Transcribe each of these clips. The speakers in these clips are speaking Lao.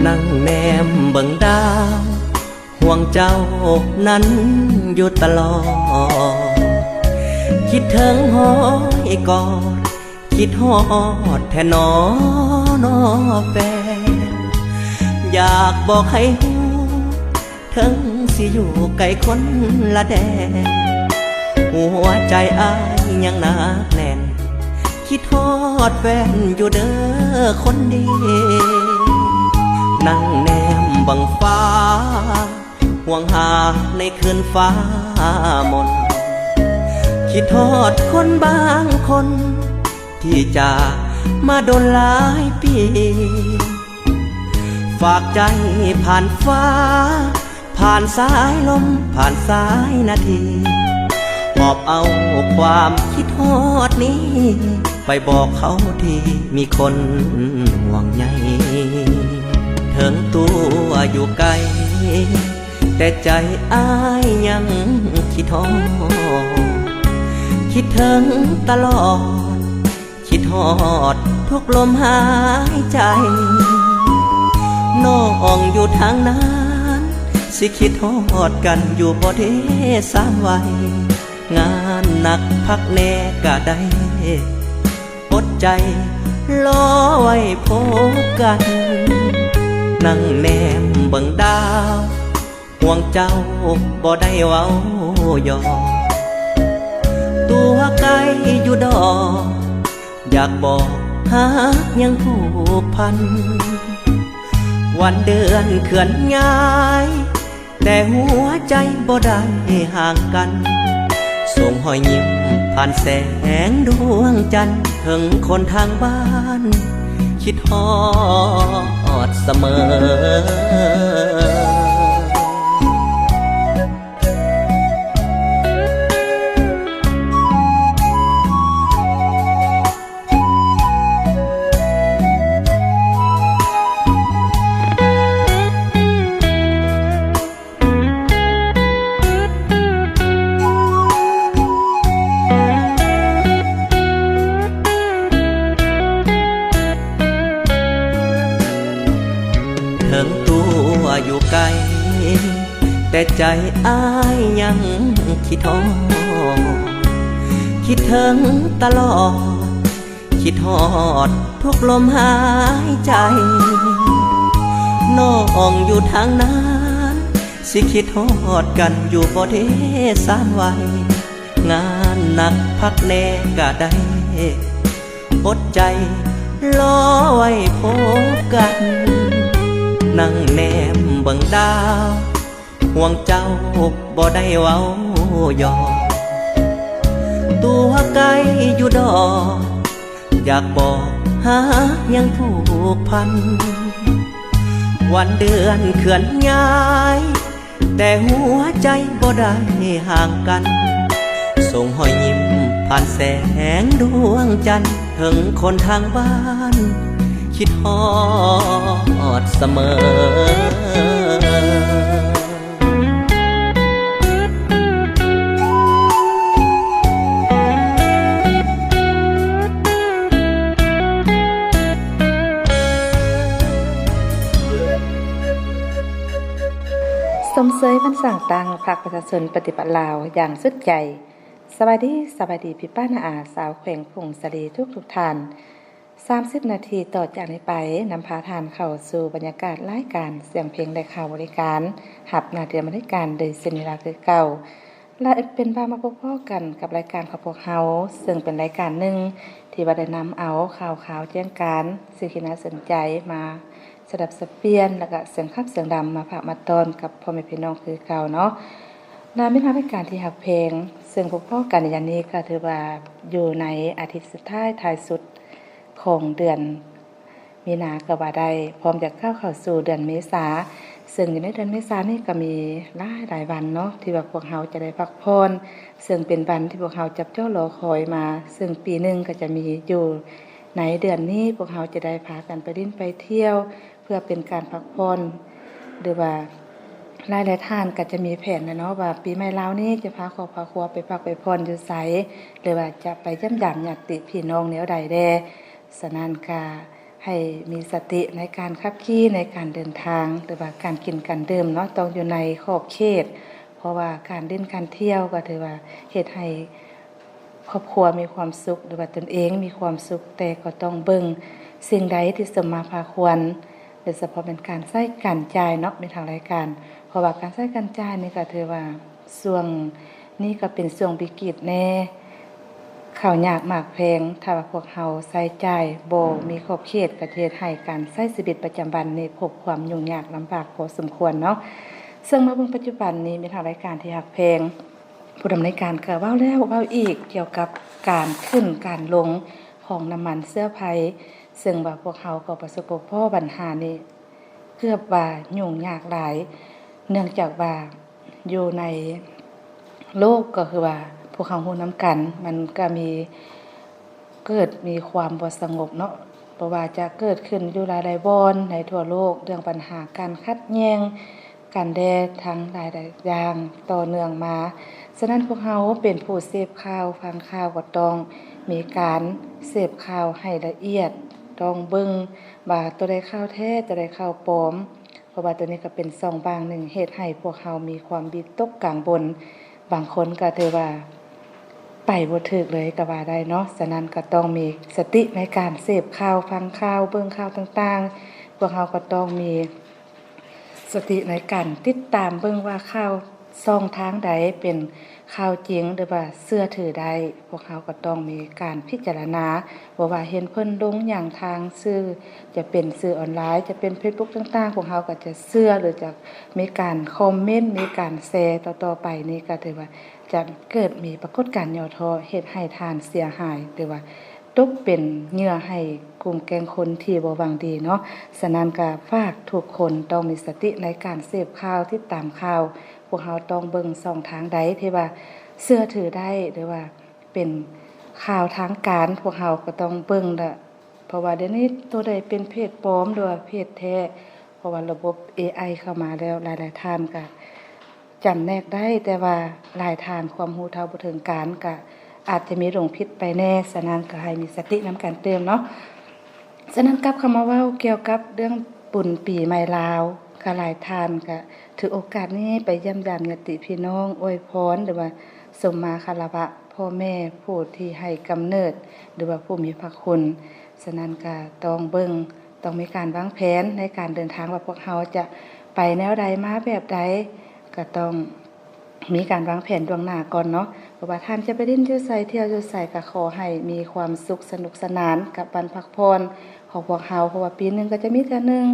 ນັ່ງແນມເບິ່ງດາວ ຫ່ວງເຈົ້ານັ້ນຢູ່ຕະຫຼອດ ຄິດເຖິງຫ້ອຍກອດ ຄິດຮອດແທ້ໜໍ ໜໍແຟນ ຢາກບອກໃຫ້ຮູ້ ເຖິງຊິຢູ່ໄກຄົນລະແດນ ຫົວໃຈອ້າຍຍັງໜາກແໜ້ນ ຄິດຮອດແຟນຢູ່ເດີຄົນດີ ນັ່ງແນມເບິ່ງຟ້າ ຫ່ວງຫາໃນຄືນຟ້າມົນ ຄິດຮອດຄົນບາງຄົນ ທີ່ຈາກມາດົນຫຼາຍປີ ຝາກໃຈຜ່ານຟ້າ ຜ່ານສາຍລົມ ຜ່ານສາຍນາທີ ຫອບເອົາຄວາມຄິດຮອດນີ້ ໄປບອກເຂົາທີ່ມີຄົນຫ່ວງໃຍ ເຖິງຕົວຢູ່ໄກ ແຕ່ໃຈອ້າຍຍັງຄິດຮອດ ຄິດເຖິງຕະຫຼອດ ຄິດຮອດທຸກລົມຫາຍໃຈ ນ້ອງອ່ອງຢູ່ທາງນັ້ນ ຊິຄິດຮອດກັນຢູ່ບໍ່ເດສາມໄວ ງານໜັກພັກແດ່ກະໄດ້ ອົດໃຈລໍໄວ້ພົບກັນ ນັ່ງແນມເບິ່ງດາວ ຫ່ວງເຈົ້າບໍ່ໄດ້ເວົ້າຢອກ ຕົວໄກຢູ່ດອກ ຢາກບອກຮັກຍັງຜູກພັນ ວັນເດືອນເຄື່ອນຍ້າຍ ແຕ່ຫົວໃຈບໍ່ໄດ້ຫ່າງກັນ ສົ່ງຮອຍຍິ້ມຜ່ານແສງດວງຈັນ ເຖິງຄົນທາງບ້ານ ຄິດຮອດສະເໝີ ເຖິງຕົວຢູ່ໄກ ແຕ່ໃຈອ້າຍຍັງຄິດຮອດ ຄິດເຖິງຕະຫຼອດ ຄິດຮອດທຸກລົມຫາຍໃຈ ນ້ອງອ່ອງຢູ່ທາງນັ້ນ ຊິຄິດຮອດກັນຢູ່ບໍ່ເດສາມໄວ ງານໜັກພັກແດ່ກະໄດ້ ອົດໃຈລໍໄວ້ພົບກັນ ນັ່ງແນມເບິ່ງດາວ ຫ່ວງເຈົ້າບໍ່ໄດ້ເວົ້າຢອກ ຕົວໄກຢູ່ດອກ ຢາກບອກຮັກຍັງຜູກພັນ ວັນເດືອນເຄື່ອນຍ້າຍ ແຕ່ຫົວໃຈບໍ່ໄດ້ຫ່າງກັນ ສົ່ງຮອຍຍິ້ມຜ່ານແສງດວງຈັນ ເຖິງຄົນທາງບ້ານ ຄິດຮອດສະເໝີ. ຊົມເຊີຍວັນສ້າງຕັ້ງພັກປະຊາຊົນປະຕິວັດລາວຢ່າງສຸດໃຈ. ສະບາຍດີ, ສະບາຍດີພີ່ປ້ານ້າອາຊາວແຂວງຜົ້ງສາລີທຸກໆທ່ານ. ສາມສິບນາທີຕໍ່ຈາກນີ້ໄປ ນຳພາທ່ານເຂົ້າສູ່ບັນຍາກາດລາຍການສຽງເພງ ແລະ ຂ່າວບໍລິການ, ຮັບໜ້າທີ່ດຳເນີນການໂດຍເຊັ່ນເວລາຄືເກົ່າ ແລະ ເປັນວ່າມາພົບພໍ້ກັນກັບລາຍການຂອງພວກເຮົາ, ເຊິ່ງເປັນລາຍການໜຶ່ງທີ່ວ່າໄດ້ນຳເອົາຂ່າວຄາວແຈ້ງການ ສິ່ງທີ່ໜ້າສົນໃຈມາສະດັບສະປຽນ ແລະ ກະສຽງຂັບສຽງດຳມາຝາກມາຕ້ອນກັບພໍ່ແມ່ພີ່ນ້ອງຄືເກົ່າເນາະ. ນາມິດຮາດລາຍການທີ່ຮັກແພງ, ເຊິ່ງພົບພໍ້ກັນໃນຍາມນີ້ກໍຖືວ່າຢູ່ໃນອາທິດສຸດທ້າຍທ້າຍສຸດ ຂອງເດືອນມີນາກໍວ່າໄດ້, ພ້ອມຈະກ້າວເຂົ້າສູ່ເດືອນເມສາ, ເຊິ່ງຢູ່ໃນເດືອນເມສານີ້ກໍມີຫຼາຍໆວັນເນາະ ທີ່ວ່າພວກເຮົາຈະໄດ້ພັກຜ່ອນ, ເຊິ່ງເປັນວັນທີ່ພວກເຮົາຈັບຈ່ອງລໍຄອຍມາ, ເຊິ່ງປີໜຶ່ງກໍຈະມີຢູ່ໃນເດືອນນີ້, ພວກເຮົາຈະໄດ້ພາກັນໄປຫຼິ້ນໄປທ່ຽວ ເພື່ອເປັນການພັກຜ່ອນ ຫຼືວ່າ ຫຼາຍໆທ່ານກໍຈະມີແຜນແລ້ວເນາະ ວ່າປີໃໝ່ລາວນີ້ຈະພາຄອບພາຄົວໄປພັກໄປຜ່ອນຢູ່ໃສ ຫຼືວ່າຈະໄປຢ້ຽມຢາມຍາດຕິພີ່ນ້ອງແນວໃດແດ່. ສະນັ້ນກໍ ໃຫ້ມີສະຕິໃນການຂັບຂີ່, ໃນການເດີນທາງ ຫຼືວ່າການກິນການດື່ມເນາະ, ຕ້ອງຢູ່ໃນຂອບເຂດ, ເພາະວ່າການຫຼິ້ນການທ່ຽວກໍຖືວ່າເຮັດໃຫ້ຄອບຄົວມີຄວາມສຸກ ຫຼືວ່າຕົນເອງມີຄວາມສຸກ, ແຕ່ກໍຕ້ອງເບິ່ງສິ່ງໃດທີ່ສົມມາພາຄວນ, ໂດຍສະເພາະແມ່ນການໃຊ້ການຈ່າຍເນາະ ແມ່ນທາງລາຍການ, ເພາະວ່າການໃຊ້ການຈ່າຍນີ້ກໍຖືວ່າຊ່ວງນີ້ກໍເປັນຊ່ວງວິກິດແດ່. ເຂົ້າຍາກໝາກແພງ, ຖ້າວ່າພວກເຮົາໃຊ້ຈ່າຍບໍ່ມີຂອບເຂດ ກໍຈະເຮັດໃຫ້ການໃຊ້ຊີວິດປະຈຳວັນນີ້ພົບຄວາມຫຍຸ້ງຍາກລຳບາກພໍສົມຄວນເນາະ. ເຊິ່ງມາເບິ່ງປັດຈຸບັນນີ້ ແມ່ນທາງລາຍການທີ່ຮັກແພງ, ຜູ້ດຳເນີນການກໍເວົ້າແລ້ວເວົ້າອີກກ່ຽວກັບການຂຶ້ນການລົງຂອງນ້ຳມັນເຊື້ອໄພ, ເຊິ່ງວ່າພວກເຮົາກໍປະສົບພົບພໍ້ບັນຫານີ້ເກືອບວ່າຫຍຸ້ງຍາກຫຼາຍ, ເນື່ອງຈາກວ່າ ຢູ່ໃນໂລກກໍຄືວ່າພວກເຮົາຮູ້ນຳກັນ, ມັນກໍມີ ເກີດມີຄວາມບໍ່ສະຫງົບເນາະ, ບໍ່ວ່າຈະເກີດຂຶ້ນຢູ່ຫຼາຍໆບ່ອນໃນທົ່ວໂລກ, ເລື່ອງບັນຫາການຂັດແຍ່ງກັນແດ່ທັງຫຼາຍໆຢ່າງຕໍ່ເນື່ອງມາ. ສະນັ້ນພວກເຮົາເປັນຜູ້ເສບຂ່າວ, ຟັງຂ່າວ ກໍຕ້ອງມີການເສບຂ່າວໃຫ້ລະອຽດ, ຕ້ອງເບິ່ງວ່າຕົວໃດຂ່າວແທ້, ຕົວໃດຂ່າວປອມ. ເພາະວ່າໂຕນີ້ກໍເປັນຊ່ອງບາງໜຶ່ງເຮັດໃຫ້ພວກເຮົາມີຄວາມວິຕົກກັງວົນ, ບາງຄົນກໍຖືວ່າໄປບໍ່ຖືກເລີຍກໍວ່າໄດ້ເນາະ. ສະນັ້ນກໍຕ້ອງມີສະຕິໃນການເສບຂ່າວ, ຟັງຂ່າວ, ເບິ່ງຂ່າວຕ່າງໆ. ພວກເຮົາກໍຕ້ອງມີສະຕິໃນການຕິດຕາມເບິ່ງວ່າຂ່າວ ຊ່ອງທາງໃດເປັນຂ່າວຈິງ ຫຼືວ່າເຊື່ອຖືໄດ້, ພວກເຮົາກໍຕ້ອງມີການພິຈາລະນາ, ບໍ່ວ່າເຫັນເພິ່ນລົງຫຍັງທາງສື່, ຈະເປັນສື່ອອນລາຍ, ຈະເປັນເຟສບຸກຕ່າງໆ, ພວກເຮົາກໍຈະເຊື່ອ ຫຼືຈະມີການຄອມເມັນ, ມີການແຊຕໍ່ໆໄປ, ນີ້ກໍຖືວ່າຈະເກີດມີປາກົດການຫຍໍ້ທໍ້, ເຮັດໃຫ້ທ່ານເສຍຫາຍ ຫຼືວ່າ ຕົກເປັນເຫຍື່ອໃຫ້ກຸ່ມແກ້ງຄົນທີ່ບໍ່ຫວັງດີເນາະ. ສະນັ້ນກໍຝາກທຸກຄົນຕ້ອງມີສະຕິໃນການເສບຂ່າວ, ຕິດຕາມຂ່າວ. ພວກເຮົາຕ້ອງເບິ່ງຊ່ອງທາງໃດທີ່ວ່າເຊື່ອຖືໄດ້ ຫຼືວ່າເປັນຂ່າວທາງການ, ພວກເຮົາກໍຕ້ອງເບິ່ງລະ, ເພາະວ່າດຽວນີ້ໂຕໃດເປັນເພຈປອມ ຫຼືວ່າເພຈແທ້, ເພາະວ່າລະບົບເອໄອເຂົ້າມາແລ້ວ, ຫຼາຍໆທ່ານກໍ ຈຳແນກໄດ້, ແຕ່ວ່າຫຼາຍທ່ານຄວາມຮູ້ເທົ່າບໍ່ເຖິງການ ກະອາດຈະມີຫຼົງຜິດໄປແດ່, ສະນັ້ນກໍໃຫ້ມີສະຕິນຳກັນຕື່ມເນາະ. ສະນັ້ນກັບເຂົ້າມາເວົ້າກ່ຽວກັບເລື່ອງບຸນປີໃໝ່ລາວ, ກະຫຼາຍທ່ານກະຖືໂອກາດນີ້ໄປຢ້ຽມຢາມຍາດຕິພີ່ນ້ອງ, ອວຍພອນ ຫຼືວ່າສົມມາຄາລະວະພໍ່ແມ່ຜູ້ທີ່ໃຫ້ກຳເນີດ ຫຼືວ່າຜູ້ມີພະຄຸນ. ສະນັ້ນກະຕ້ອງເບິ່ງ ຕ້ອງມີການວາງແຜນໃນການເດີນທາງວ່າພວກເຮົາຈະໄປແນວໃດ ມາແບບໃດ, ກໍຕ້ອງມີການວາງແຜນລ່ວງໜ້າກ່ອນເນາະ. ບໍ່ວ່າທ່ານຈະໄປຫຼິ້ນຢູ່ໃສ ທ່ຽວຢູ່ໃສ ກໍຂໍໃຫ້ມີຄວາມສຸກສະໜຸກສະໜານກັບວັນພັກຜ່ອນຂອງພວກເຮົາ, ເພາະວ່າປີໜຶ່ງກໍຈະມີເທື່ອໜຶ່ງ.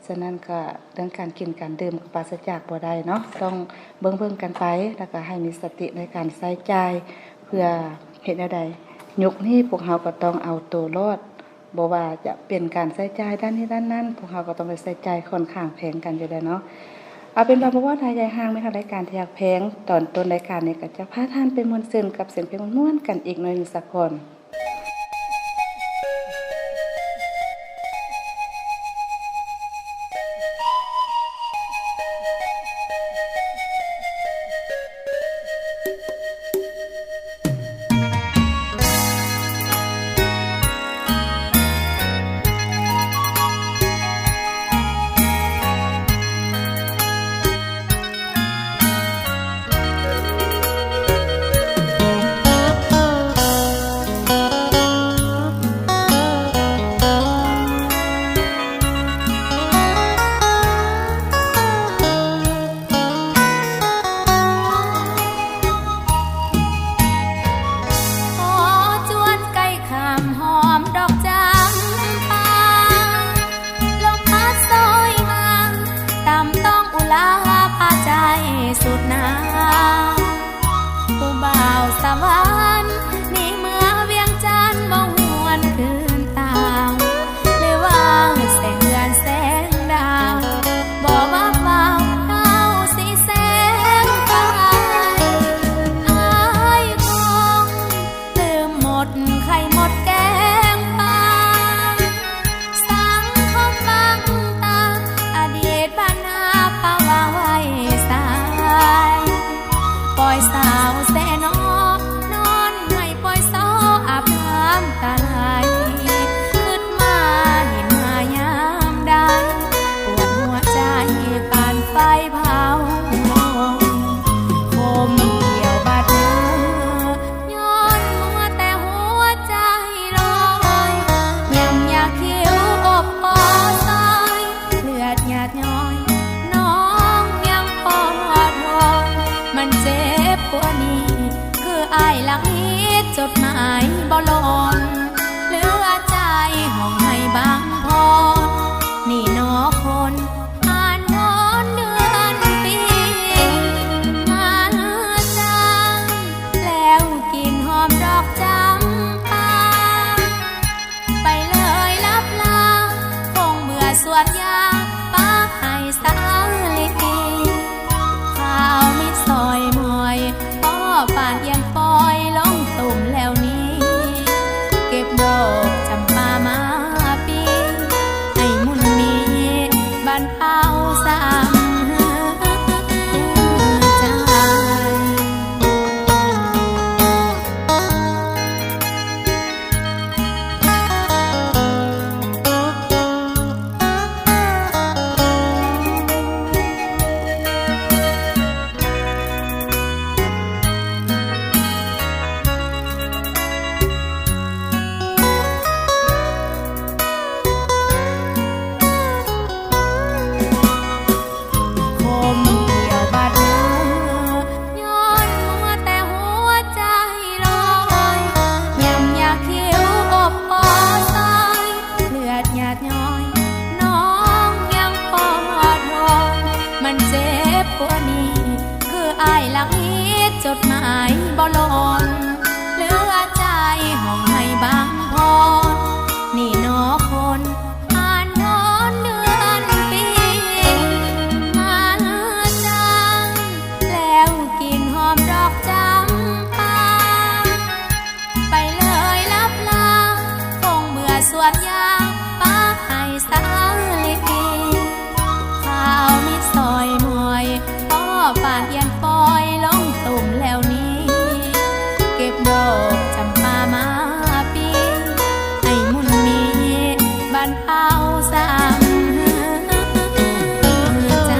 ສະນັ້ນກໍເລື່ອງການກິນການດື່ມກໍປາສະຈາກບໍ່ໄດ້ເນາະ, ຕ້ອງເບິ່ງໆກັນໄປ ແລ້ວກໍໃຫ້ມີສະຕິໃນການໃຊ້ຈ່າຍ ເພື່ອເຮັດແນວໃດ ຍຸກນີ້ພວກເຮົາກໍຕ້ອງເອົາໂຕລອດ. ບໍ່ວ່າຈະເປັນການໃຊ້ຈ່າຍດ້ານນີ້ດ້ານນັ້ນ, ພວກເຮົາກໍຕ້ອງໄດ້ໃຊ້ຈ່າຍຂ້ອນຂ້າງແພງກັນຢູ່ແລ້ວເນາະ. ເອົາເປັນວ່າບໍ່ເວົ້າຫຼາຍຢາຍຫ່າງ, ແມ່ນທາງລາຍການທີ່ຮັກແພງ, ຕອນຕົ້ນລາຍການນີ້ກໍຈະພາທ່ານໄປມ່ວນຊື່ນກັບສຽງເພງມ່ວນໆກັນອີກໜ້ອຍໜຶ່ງສາກ່ອນ. ບໍ່ລົ້ນ ເຫຼືອໃຈຮ້ອງໄຫ້ບາງຜ່ອນ ນີ້ໜໍຄົນ ອານວອນເດືອນປີ ມາເຫຼືອໃຈ ແລ້ວກິ່ນຫອມດອກຈຳປາ ໄປເລີຍລັບລາ ຄົງເບື່ອສວນຢາ ປາກໃຫ້ສາລີ ຂາວມິດຊອຍມອຍ ພໍປານອຽນປ່ອຍ ລົງຕຸ່ມແລ້ວນີ້ ເກັບດອກຈຳປາມາປີ ໃຫ້ມຸນມີ ບັນເທົາສາມຫົວໃຈ. ຄົມດຽວບາດມື ຍ້ອນມົວແຕ່ຫົວໃຈລອຍ ຍຳຢາຄິວອົບປອຊອຍ ເລືອດຫຍາດຍ້ອຍ ນ້ອງຍັງປວດຫົວ ມັນເຈັບກວ່ານີ້ ຄືອ້າຍລັກຮີດຈົດໝາຍບໍ່ລົ້ນ ເຫຼືອໃຈຮ້ອງໄຫ້ບາງຜ່ອນ ນີ້ໜໍຄົນ ອານວອນເດືອນປີ ມາເຫຼືອໃຈ ແລ້ວກິ່ນຫອມດອກຈຳປາ ໄປເລີຍລັບລາ ຄົງເບື່ອສວນຢາ ປາກໃຫ້ສາລີ ຂາວມິດຊອຍມອຍ ພໍປານອຽນປ່ອຍ ລົງຕຸ່ມແລ້ວນີ້ ເກັບດອກຈຳປາມາປີ ໃຫ້ມຸນມີ ບັນເທົາສາມຫົວໃຈ.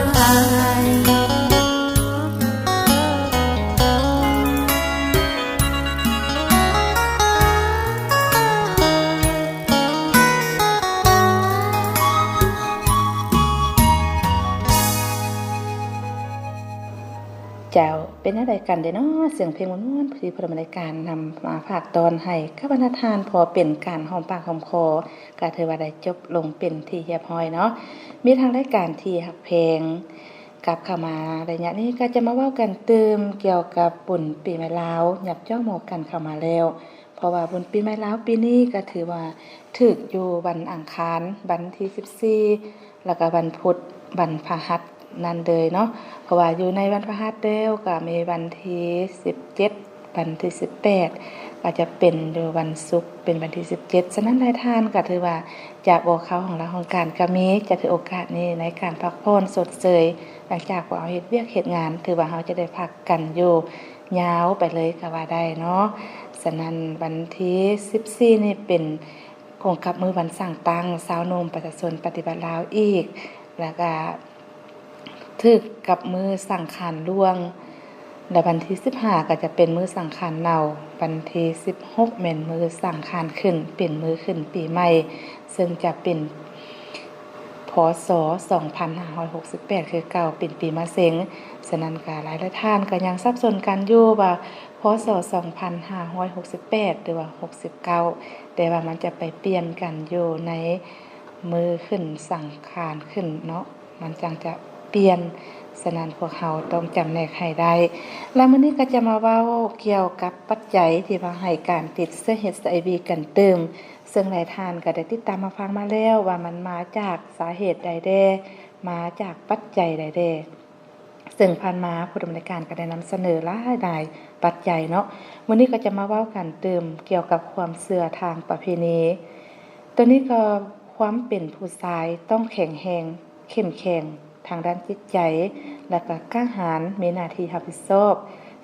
ເຈົ້າ ເປັນແນວໃດກັນເດເນາະ ສຽງເພງມ່ວນໆ ທີ່ພວກເຮົາໄດ້ການນຳມາຝາກຕ້ອນໃຫ້ກັບບັນດາທ່ານ ພໍເປັນການຫອມປາກຫອມຄໍ ກໍຖືວ່າໄດ້ຈົບລົງເປັນທີ່ຮຽບຮ້ອຍເນາະ. ມີທາງລາຍການທີ່ຮັກແພງ ກັບເຂົ້າມາໄລຍະນີ້ ກໍຈະມາເວົ້າກັນຕື່ມກ່ຽວກັບບຸນປີໃໝ່ລາວ ຫຍັບຈ້ອງໝໍກັນເຂົ້າມາແລ້ວ ເພາະວ່າບຸນປີໃໝ່ລາວປີນີ້ກໍຖືວ່າຖືກຢູ່ວັນອັງຄານ ວັນທີສິບສີ່ ແລ້ວກໍວັນພຸດ ວັນພະຫັດນັ້ນເລີຍເນາະ ເພາະວ່າຢູ່ໃນວັນພະຫັດແລ້ວກໍມີວັນທີສິບເຈັດ ວັນທີສິບແປດ ກໍຈະເປັນຢູ່ວັນສຸກ ເປັນວັນທີສິບເຈັດ ສະນັ້ນຫຼາຍທ່ານກໍຖືວ່າຈະບໍ່ເຂົ້າຫ້ອງລາຫ້ອງການກໍມີ ຈະຖືໂອກາດນີ້ໃນການພັກຜ່ອນຊົດເຊີຍ ຫຼັງຈາກພວກເຮົາເຮັດວຽກເຮັດງານ ຖືວ່າເຮົາຈະໄດ້ພັກກັນຢູ່ຍາວໄປເລີຍກໍວ່າໄດ້ເນາະ. ສະນັ້ນວັນທີສິບສີ່ນີ້ເປັນກົງກັບມື້ວັນສ້າງຕັ້ງຊາວໜຸ່ມປະຊາຊົນປະຕິວັດລາວອີກ ແລ້ວກະ ຖືກກັບມື້ສັງຂານຫຼວງ ແລະ ວັນທີສິບຫ້າກໍຈະເປັນມື້ສັງຂານເນົ່າ, ວັນທີສິບຫົກແມ່ນມື້ສັງຂານຂຶ້ນ ເປັນມື້ຂຶ້ນປີໃໝ່ ເຊິ່ງຈະເປັນ ພ.ສ. ສອງພັນຫ້າຮ້ອຍຫົກສິບແປດ ຄືເກົ່າ ເປັນປີມະເສັງ. ສະນັ້ນກໍຫຼາຍໆທ່ານກໍຍັງສັບສົນກັນຢູ່ວ່າ ພ.ສ. ສອງພັນຫ້າຮ້ອຍຫົກສິບແປດ ຫຼືວ່າຫົກສິບເກົ້າ ແຕ່ວ່າມັນຈະໄປປ່ຽນກັນຢູ່ໃນມື້ຂຶ້ນສັງຂານຂຶ້ນເນາະ. ມັນຈັ່ງຈະປ່ຽນ, ສະນັ້ນພວກເຮົາຕ້ອງຈຳແນກໃຫ້ໄດ້. ແລະ ມື້ນີ້ກໍຈະມາເວົ້າກ່ຽວກັບປັດໄຈທີ່ວ່າໃຫ້ການຕິດເຊື້ອ ເອດສ໌ ເອັດຊ໌ ໄອ ວີ ກັນຕື່ມ, ເຊິ່ງຫຼາຍທ່ານກໍໄດ້ຕິດຕາມຮັບຟັງມາແລ້ວວ່າມັນມາຈາກສາເຫດໃດແດ່, ມາຈາກປັດໄຈໃດແດ່. ເຊິ່ງຜ່ານມາຜູ້ດຳເນີນການກໍໄດ້ນຳສະເໜີຫຼາຍໆປັດໄຈເນາະ. ມື້ນີ້ກໍຈະມາເວົ້າກັນຕື່ມກ່ຽວກັບຄວາມເຊື່ອທາງປະເພນີ. ໂຕນີ້ກໍ ຄວາມເປັນຜູ້ຊາຍຕ້ອງແຂງແຮງ, ເຂັ້ມແຂງທາງດ້ານຈິດໃຈ ແລະກະກ້າຫານ, ມີໜ້າທີ່ຮັບຜິດຊອບ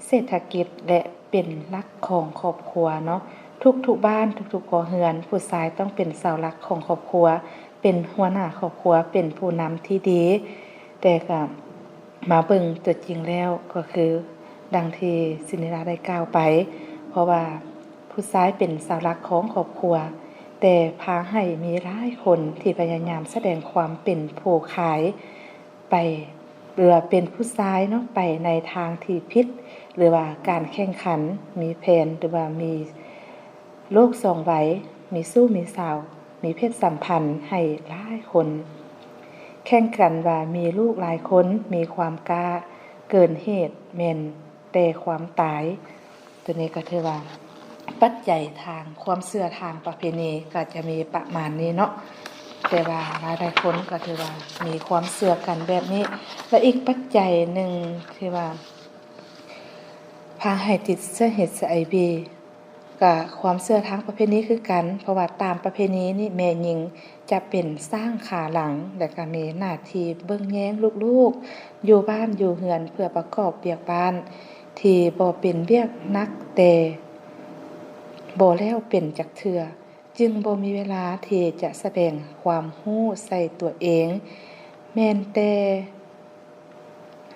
ເສດຖະກິດ ແລະ ເປັນຫຼັກຂອງຄອບຄົວເນາະ. ທຸກໆບ້ານ, ທຸກໆຄົວເຮືອນ, ຜູ້ຊາຍຕ້ອງເປັນເສົາຫຼັກຂອງຄອບຄົວ, ເປັນຫົວໜ້າຄອບຄົວ, ເປັນຜູ້ນຳທີ່ດີ. ແຕ່ກະມາເບິ່ງຕົວຈິງແລ້ວ ກໍຄື ດັ່ງທີ່ຊິນເນລາໄດ້ກ່າວໄປ, ເພາະວ່າຜູ້ຊາຍເປັນເສົາຫຼັກຂອງຄອບຄົວ, ແຕ່ພາໃຫ້ມີຫຼາຍຄົນທີ່ພະຍາຍາມສະແດງຄວາມເປັນຜູ້ຂາຍໄປ ຫຼືວ່າເປັນຜູ້ຊາຍເນາະ ໄປໃນທາງທີ່ຜິດ ຫຼືວ່າການແຂ່ງຂັນ ມີແຜນ ຫຼືວ່າມີ ໂລກສອງໄວ, ມີຊູ້ມີສາວ, ມີເພດສຳພັນໃຫ້ຫຼາຍຄົນ, ແຂ່ງກັນວ່າມີລູກຫຼາຍຄົນ, ມີຄວາມກ້າເກີນເຫດ, ແມ່ນແຕ່ຄວາມຕາຍ. ໂຕນີ້ກໍຖືວ່າປັດໄຈທາງຄວາມເຊື່ອທາງປະເພນີກໍຈະມີປະມານນີ້ເນາະ, ແຕ່ວ່າຫຼາຍໆຄົນກໍຖືວ່າມີຄວາມເຊື່ອກັນແບບນີ້. ແລະ ອີກປັດໄຈໜຶ່ງທີ່ວ່າພາໃຫ້ຕິດເຊື້ອເອດສ ເອດສ ເອັດຊ໌ ເອັດຊ໌ ໄອ ວີ ກະຄວາມເຊື່ອທາງປະເພນີຄືກັນ, ເພາະວ່າຕາມປະເພນີນີ້ແມ່ຍິງຈະເປັນຊ້າງຂາຫຼັງ ແລະ ກະມີໜ້າທີ່ເບິ່ງແຍງລູກໆ ຢູ່ບ້ານຢູ່ເຮືອນເພື່ອປະກອບວຽກບ້ານ ທີ່ບໍ່ເປັນວຽກໜັກແຕ່ບໍ່ແລ້ວເປັນຈັກເທື່ອ, ຈຶ່ງບໍ່ມີເວລາທີ່ຈະສະແດງຄວາມຮູ້ໃສ່ຕົວເອງ, ແມ່ນແຕ່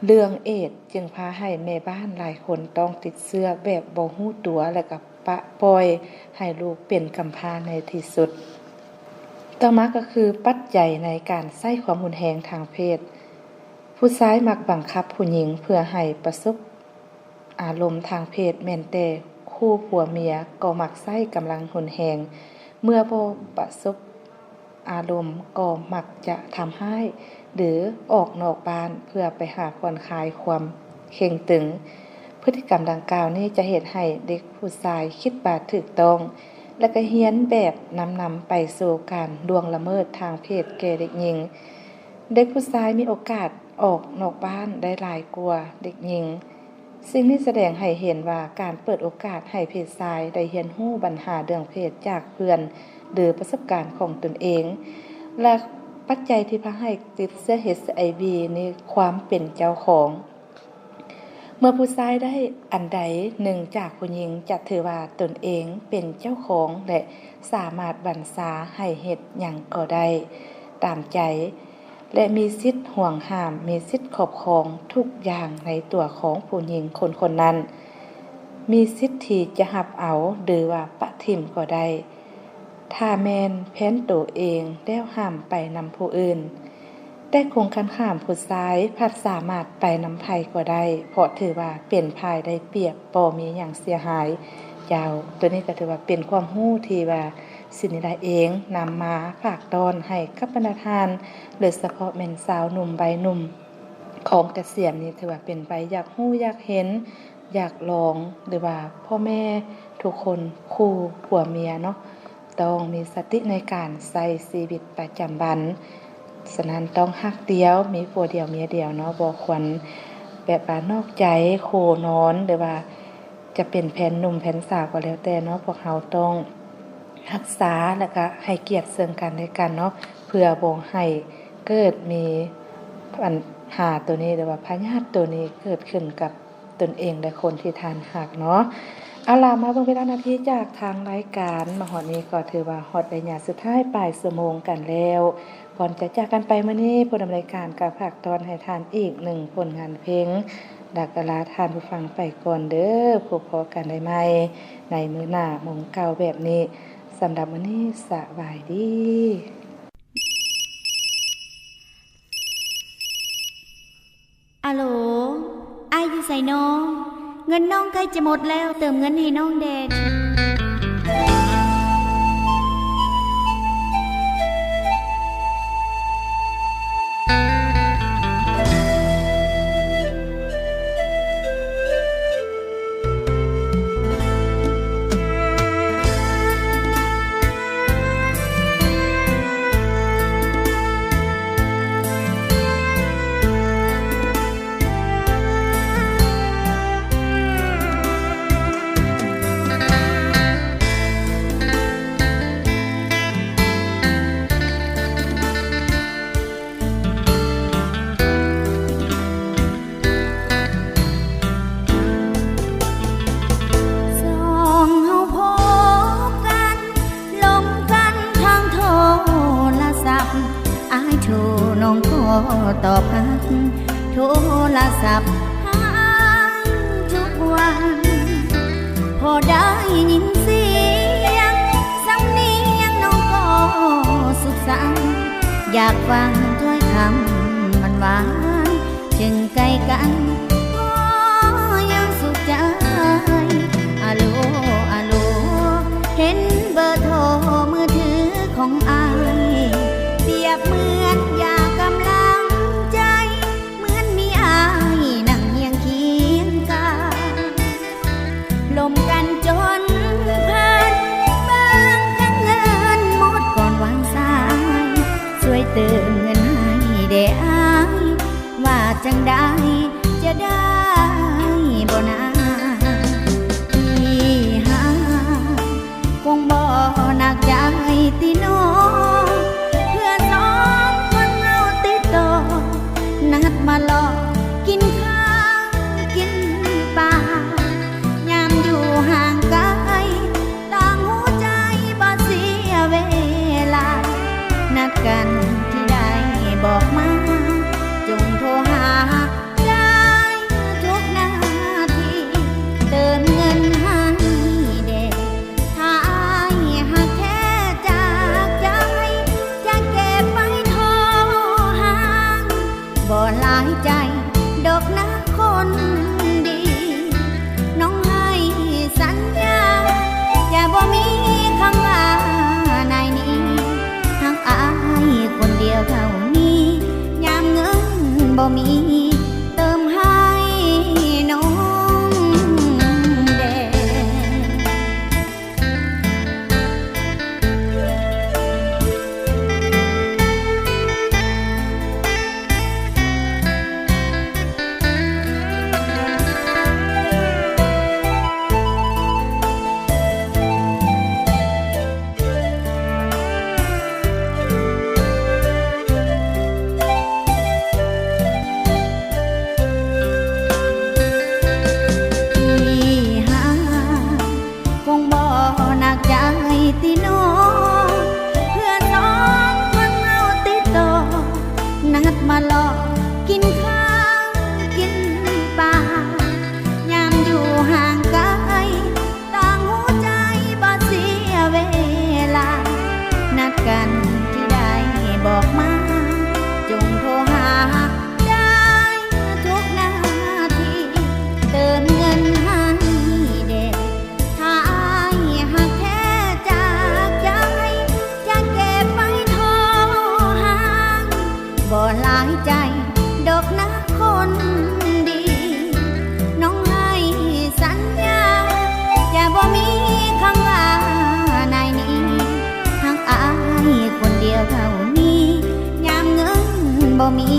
ເລື່ອງເອດຈຶ່ງພາໃຫ້ແມ່ບ້ານຫຼາຍຄົນຕ້ອງຕິດເຊື້ອແບບບໍ່ຮູ້ຕົວ ແລະ ກໍປະປ່ອຍໃຫ້ລູກເປັນກຳພ້າໃນທີ່ສຸດ. ຕໍ່ມາກໍຄືປັດໄຈໃນການໃຊ້ຄວາມຮຸນແຮງທາງເພດ. ຜູ້ຊາຍມັກບັງຄັບຜູ້ຍິງເພື່ອໃຫ້ປະສົບອາລົມທາງເພດ, ແມ່ນແຕ່ຄູ່ຜົວເມຍກໍມັກໃຊ້ກຳລັງຮຸນແຮງ, ເມື່ອບໍ່ປະສົບ ອາລົມກໍມັກຈະທຳຮ້າຍ ຫຼື ອອກນອກບ້ານເພື່ອໄປຫາຜ່ອນຄາຍຄວາມເຄັ່ງຕຶງ. ພຶດຕິກຳດັ່ງກ່າວນີ້ຈະເຮັດໃຫ້ເດັກຜູ້ຊາຍຄິດວ່າຖືກຕ້ອງ ແລະ ກໍຮຽນແບບນຳນຳໄປສູ່ການລ່ວງລະເມີດທາງເພດແກ່ເດັກຍິງ. ເດັກຜູ້ຊາຍມີໂອກາດອອກນອກບ້ານໄດ້ຫຼາຍກວ່າເດັກຍິງ. ສິ່ງນີ້ສະແດງໃຫ້ເຫັນວ່າການເປີດໂອກາດໃຫ້ເພດຊາຍໄດ້ຮຽນຮູ້ບັນຫາເລື່ອງເພດຈາກເພື່ອນ ຫຼື ປະສົບການຂອງຕົນເອງ ແລະ ປັດໄຈທີ່ພາໃຫ້ຕິດເຊື້ອເອດສ ເອດຊ໌ ໄອ ວີ ນີ້ ຄວາມເປັນເຈົ້າຂອງ. ເມື່ອຜູ້ຊາຍໄດ້ອັນໃດໜຶ່ງຈາກຜູ້ຍິງ ຈະຖືວ່າຕົນເອງເປັນເຈົ້າຂອງ ແລະ ສາມາດບັນຊາໃຫ້ເຮັດຫຍັງກໍໄດ້ຕາມໃຈ. ແລະ ມີສິດຫວງຫ້າມ, ມີສິດຄອບຄອງທຸກຢ່າງໃນຕົວຂອງຜູ້ຍິງຄົນໆນັ້ນ, ມີສິດທີ່ຈະຮັບເອົາ ຫຼືວ່າປະຖິ້ມກໍໄດ້, ຖ້າແມ່ນແຟນໂຕເອງແລ້ວຫ້າມໄປນຳຜູ້ອື່ນ. ແຕ່ກົງກັນຂ້າມ, ຜູ້ຊາຍພັດສາມາດໄປນຳໃຜກໍໄດ້, ເພາະຖືວ່າເປັນຝ່າຍໄດ້ປຽບ, ບໍ່ມີຫຍັງເສຍຫາຍ. ເຈົ້າ, ໂຕນີ້ກໍຖືວ່າເປັນຄວາມຮູ້ທີ່ວ່າ ສິນນີລາເອງນຳມາຝາກຕ້ອນໃຫ້ກັບບັນດາທ່ານ ໂດຍສະເພາະແມ່ນຊາວໜຸ່ມໄວໜຸ່ມຂອງກະສຽນນີ້ ຖືວ່າເປັນໄວຢາກຮູ້ຢາກເຫັນຢາກລອງ ຫຼືວ່າພໍ່ແມ່ທຸກຄົນຄູ່ຜົວເມຍເນາະ ຕ້ອງມີສະຕິໃນການໃຊ້ຊີວິດປະຈຳວັນ. ສະນັ້ນຕ້ອງຮັກດຽວ ມີຜົວດຽວເມຍດຽວເນາະ ບໍ່ຄວນແບບວ່ານອກໃຈຄູ່ນອນ ຫຼືວ່າ ຈະເປັນແຟນໜຸ່ມແຟນສາວກໍແລ້ວແຕ່ເນາະ, ພວກເຮົາຕ້ອງຮັກສາ ແລະ ກະໃຫ້ກຽດເຊິ່ງກັນແລະກັນເນາະ ເພື່ອບໍ່ໃຫ້ເກີດມີບັນຫາໂຕນີ້ ຫຼືວ່າພະຍາດໂຕນີ້ເກີດຂຶ້ນກັບຕົນເອງ ແລະ ຄົນທີ່ທ່ານຮັກເນາະ. ເອົາລະ ມາເບິ່ງເວລານາທີຈາກທາງລາຍການ ມາຮອດນີ້ກໍຖືວ່າຮອດໄລຍະສຸດທ້າຍປາຍຊົ່ວໂມງກັນແລ້ວ. ກ່ອນຈະຈາກກັນໄປມື້ນີ້, ຜູ້ດຳເນີນລາຍການກໍຝາກຕ້ອນໃຫ້ທ່ານອີກໜຶ່ງຜົນງານເພງ ແລ້ວກໍລາທ່ານຜູ້ຟັງໄປກ່ອນເດີ້. ພົບພໍ້ກັນໄດ້ໃໝ່ໃນມື້ໜ້າໂມງເກົ້າແບບນີ້. ສຳລັບມື້ນີ້, ສະບາຍດີ. ອາໂຫຼ ອ້າຍຢູ່ໃສນໍ? ເງິນນ້ອງໃກ້ຈະໝົດແລ້ວ, ເຕີມເງິນໃຫ້ນ້ອງແດ່. ສອງເຮົາພົບກັນ ລົມກັນທາງໂທລະສັບ, ອ້າຍໂທນ້ອງກໍຕອບຮັກ, ໂທລະສັບຫາຍທຸກວັນ. ພໍໄດ້ຍິນສຽງສຳນຽງນ້ອງກໍສຸກສັນ, ຢາກຟັງຖ້ອຍຄຳຫວານໆ, ເຖິງໄກກັນກໍຍັງສຸກໃຈ. ອາໂລ ອາໂລ ເຫັນ ເຕີມເງິນໃຫ້ແດ່ອ້າຍ ວ່າຈັ່ງໃດຈະໄດ້ບໍ່ນາ? ທີ່ຫາກ ຄົງບໍ່ໜັກໃຈຕິນ້ອງ ເພື່ອສອງຄົນເຮົາຕິດຕໍ່ ນັດມາເລາະກິນຂ້າວກິນປາ ຍາມຢູ່ຫ່າງໄກ ຕ່າງຮູ້ໃຈບໍ່ເສຍເວລາ ນັດກັນທີ່ໃດບອກມາ ຈົ່ງໂທຫາ ໄດ້ທຸກນາທີ ເຕີມເງິນໃຫ້ແດ່ ຖ້າອ້າຍຮັກແທ້ຈາກໃຈ ຈະເກັບໄວ້ໂທຫາ ບໍ່ຫຼາຍໃຈດອກນາຄົນດີ ນ້ອງໃຫ້ສັນຍາ ຈະບໍ່ມີຄຳວ່ານາຍນີ້ ຮັກອ້າຍຄົນດຽວເທົ່ານີ້ ຍາມເງິນບໍ່ມີ ເຕີມໃຫ້ນ້ອງແດ່. ທີ່ຫາກ ຄົງບໍ່ໜັກໃຈຕິນ້ອງ ເພື່ອສອງຄົນເຮົາຕິດຕໍ່ ນັດມາເລາະກິນຂ້າວກິນປາ ຍາມຢູ່ຫ່າງໄກ ຕ່າງຮູ້ໃຈບໍ່ເສຍເວລາ ນັດກັນທີ່ໃດບອກມາ ຈົ່ງໂທຫາ ໄດ້ທຸກນາທີ ເຕີມເງິນໃຫ້ແດ່ ຖ້າອ້າຍຮັກແທ້ຈາກໃຈ ຈະເກັບໄວ້ໂທຫາ ບໍ່ຫຼາຍໃຈດອກນາຄົນດີ ນ້ອງໃຫ້ສັນຍາ ຈະບໍ່ມີຄຳວ່ານາຍນີ້ ຮັກອ້າຍຄົນດຽວເທົ່ານີ້ ຍາມເງິນບໍ່ມີ